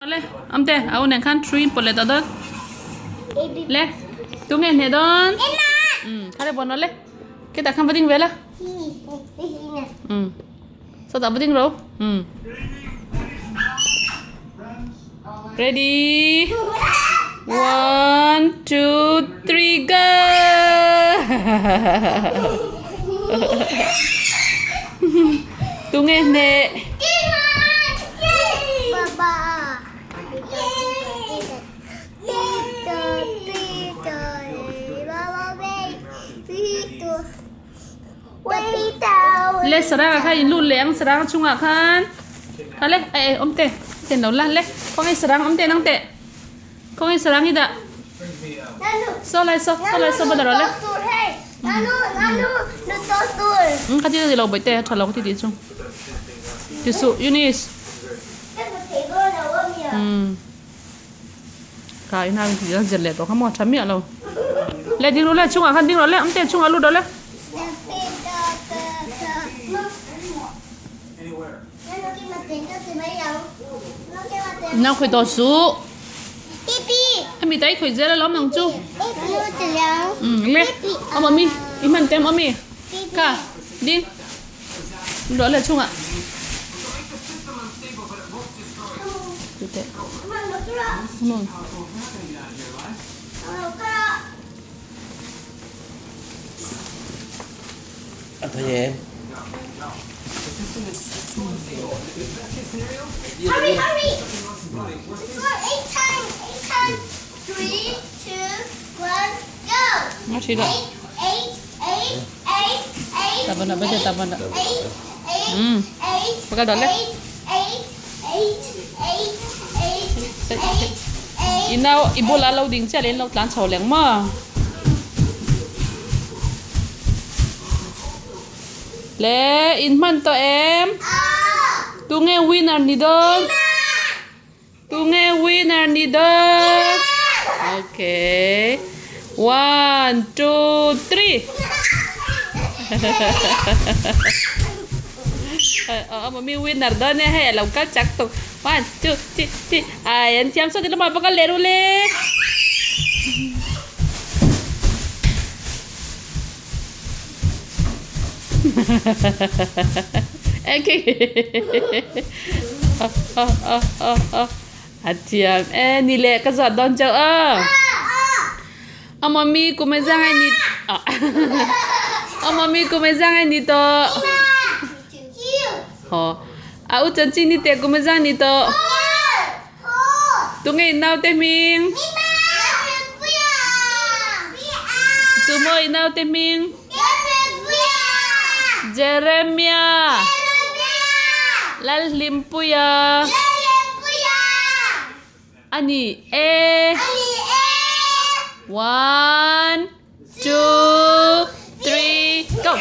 Le, amte, a u nen khan thu in pawt leh tawh dawn. Le, tunge hneh dawn? Um, kha le buan rawh le. Ketah khan va ding ve la. Um, sawtah va ding ro. Um. Ready? One, two, three, go! Tunge hneh? Le sarang ah khan in lut leh ang sarang chungah khan kha le eh awm teh ten lo la le khawnge sarang awm teh nang teh khawnge sarang hi dah saw lai saw saw lai saw va dah rawh le kha ti lo bawihte a tha lo ka ti tih chu ti suh Eunice umm ka ina a zir leh tawh kha maw a tha miah lo le ding rawh le chungah khan ding rawh le awmte chungah lut rawh le. Nang khawi tawh suh hemi ta i khawi zel alawm ang chu umm le awm awmi i hman tem awmi ka ding rawh le chungah I nau i bulah lo ding chiah leh in lo tlan chho leng maw? Le in hman tawh em? Tunge winner ni dawn? Tunge winner ni dawn? Okay. One, two, three. Mami winner dawn e hei a lo kal chak tawh. One, two, three, three. Ai an thiam sawt ila va kal leh ru le. A thiam e ni leh ka zawt dawn chauh a. A mami kum e zang e ni a mami kum e zang e ni tawh. Haw a u chanchin ni teh kum e zang ni tawh. Tunge in naute hming? Tumaw i naute hming? Jeremia. Lalhlimpuia. A ni e. One, two, three, go.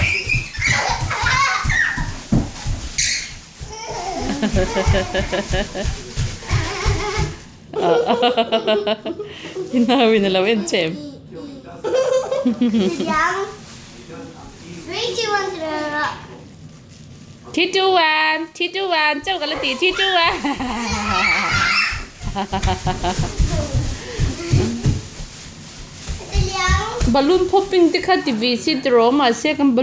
I nau in a lo en che em? Three, two, one, three, two, one, chauh ka la ti, three, two, one. Balloon popping te kha ti ve si tiraw mahse kan balloon.